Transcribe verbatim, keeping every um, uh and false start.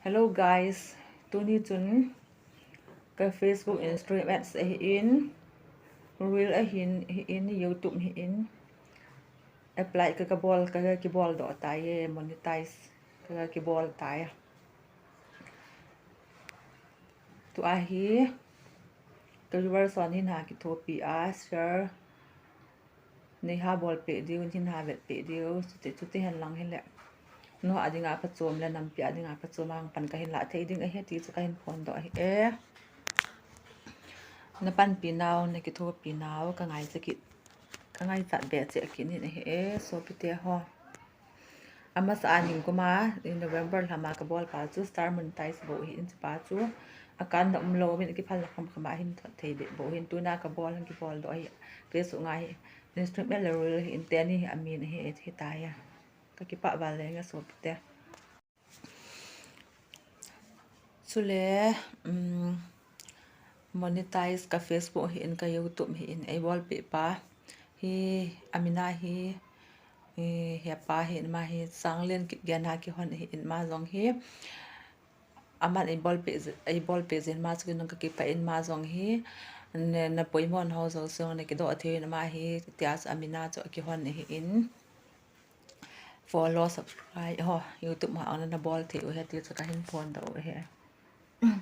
Hello guys, tuni chun ka Facebook, Instagram ads ahin, Reel ahin, ahin, YouTube ahin, apply ka, kabol, ka, kakibol doh tai e, monetize ka, kakibol tai. Tua hi ka viewers hon hin ha kithopi a share nei ha bolpeh diu, hin ha vetpeh diu, chuti, chuti hen lang hile. Nungah dinga phachom le nampi a dinga phachom a hung pan kahin lah thei ding ahi ti chu kahin phondoh ahi e. Na panpi nau, na kithopi nau, ka ngaichat kit, ka ngaichat be cheh kit in ahi e, sopite ho. Amasa a nikum a, November lhama kabol pa chu, start monetize bou ahin, chupa chu. Account na umlou min, akiphal na khamkham a hin thot thei beh bou ahin, tuna kabol, kibol doh ahi. Facebook nga hi, Instagram le Reel ahin, teni hi amin ahi, hitia. Kakipah val le nga sopite. Chule, um, monetize ka Facebook ahin, ka YouTube ahin, eibolpeh pa hi, amin a hi, eh, hepa ahin, ama hi Sanglen Kipgen a kihon ahin, ama jong hi, aman eibolpeh, eibolpeh jeh in ama chu kinung kakipah in, ama jong hi, na, na poimo nau jouse jong na kidoh thei in, ama hi, tia chu amin a chu akihon ahin. Follow, subscribe ho, YouTube ma ona nabol thei u ahi ti chu kahin phondoh u ahi.